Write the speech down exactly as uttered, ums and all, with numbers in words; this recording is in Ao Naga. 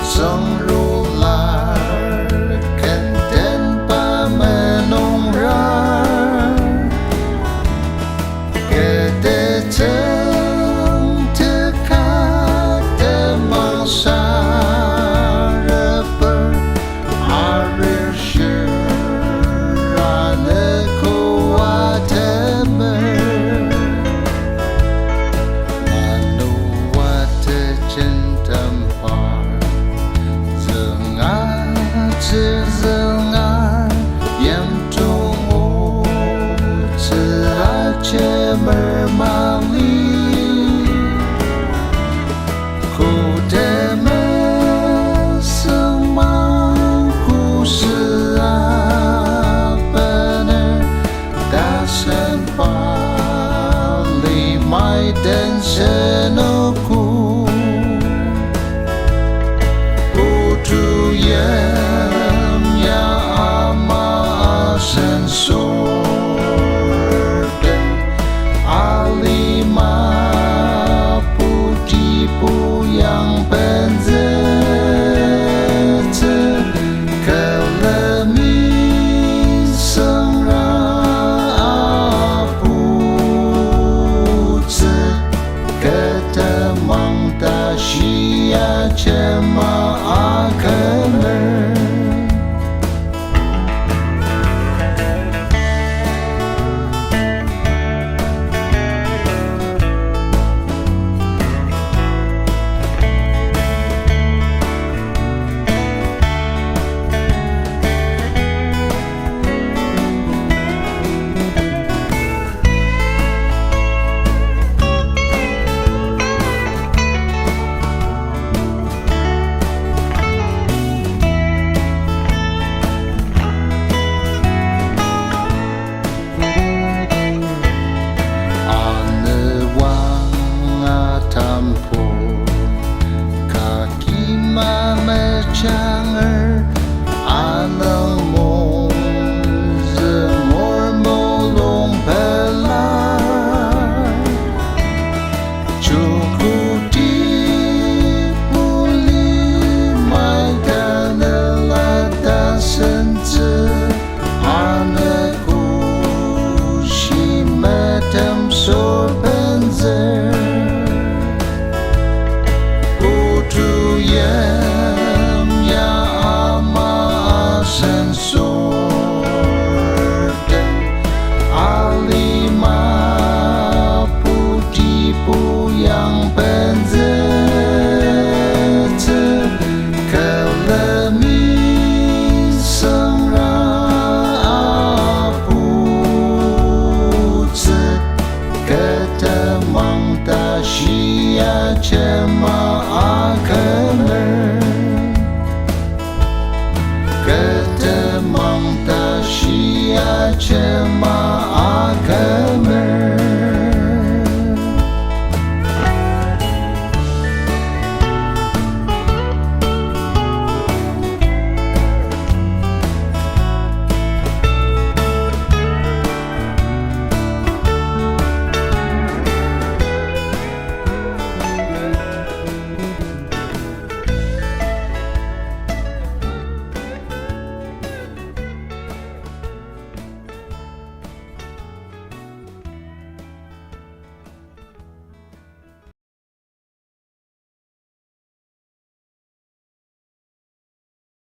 Tsüngrular ken tenba menungra, kete tsüng teka temang sareper, arir shira nükoa temer. Manoa tejentemba zünga, tsü zünga, yimjung otsü ajemer mali. Kotemer semang kusüa bener, tasen pa limai den senoku. Putu yimya ama asen sorten, alima puti puyang penzütsü, külemi süngra aputsü, kü temang ta shia jema akümer. Anüwang atambo, kakima mejanger